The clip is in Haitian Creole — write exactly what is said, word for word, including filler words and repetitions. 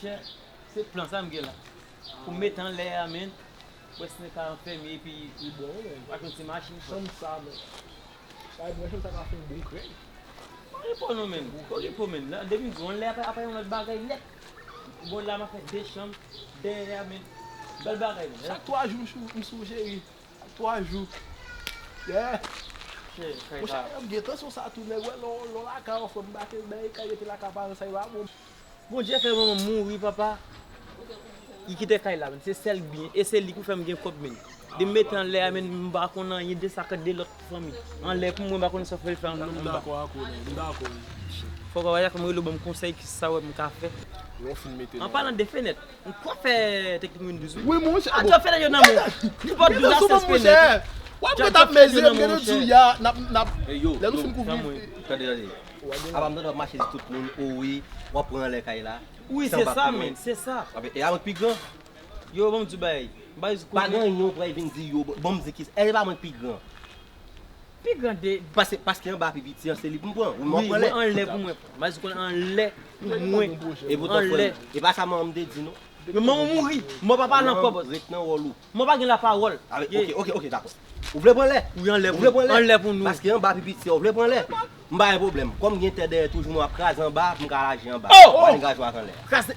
Chè, se plan sa m gen la. Pou m mete anlè a, men. Wè si n ka anfèm epi li bon, men. Ak yon ti machin. Chanm sa, men. Sa e bon, chanm sa ka fè yon bon krèy. Okipe w non, men. Okipe w, men. Depi m di w anlè a, apa yon lòt bagay nèt. Bon, la m ap fè de chanm dèyè a, men. Bèl bagay, men. Chak twa jou, m sou, m sou cheri. Twa jou. Yeah. Monchè, m gen tansyon sa tou, nèg wè lè w lakay w, frè m, m pa te bay kay rete lakay paran sa, e pa bon. Bondye fè manman m mouri, papa. Li kite kay la, men. Se sèl byen. E se li ki fè m gen kòb, men. De m mete anlè a, men, m pa konn anyen de sa k de lòt fanmi. Anlè pou mwen, m pa konn sa fè l fè anlè. M dakò ak ou, men. M dakò, wi. Fòk w a fè m rele w ban m konsèy, ki sa w wè m ka fè. Lè w fin mete. An palan de fenèt, Ou kwafè teknik Windows, wi. Wi, monchè. Ato fè yo nan men. Nenpòt douz a sèz fenèt. W ap ret ap meze, m gentan di w ya, n ap, n ap, lè nou fin kouvri. Tande, tande. Apa m tande w ap mache di tout moun, o wi, w ap pran anlè kay la. Wi, se sa, men, se sa. E a mwen k pi gran. Yo, ban m di w bagay. Pa gen anyen w pral vin di yo, ban m di ki, e pa mwen k pi gran. Pi gran de. Paske, paske anba pi piti an, se li pou m pran. Wi, mwen anlè pou mwen. Baz, ou konn anlè pou mwen. E poutan, frè m, e pa sa manman m te di, non. Men manman w mouri. Mwen pa pale ankò, bòs. Ret nan wòl ou. Mwen pa gen lapawòl. Ah, ok, ok, ok, dakò. Ou vle pran lè? Wi, anlè pou nou. Ou vle pran lè? Anlè pou nou. Paske anba pi piti an, ou vle pran lè? M pa gen pwoblèm. Kòm gen tè dèyè toujou, mwen ap kraze anba, m ka raje anba. Oh! M pa gen gajwa ak anlè. Kraze.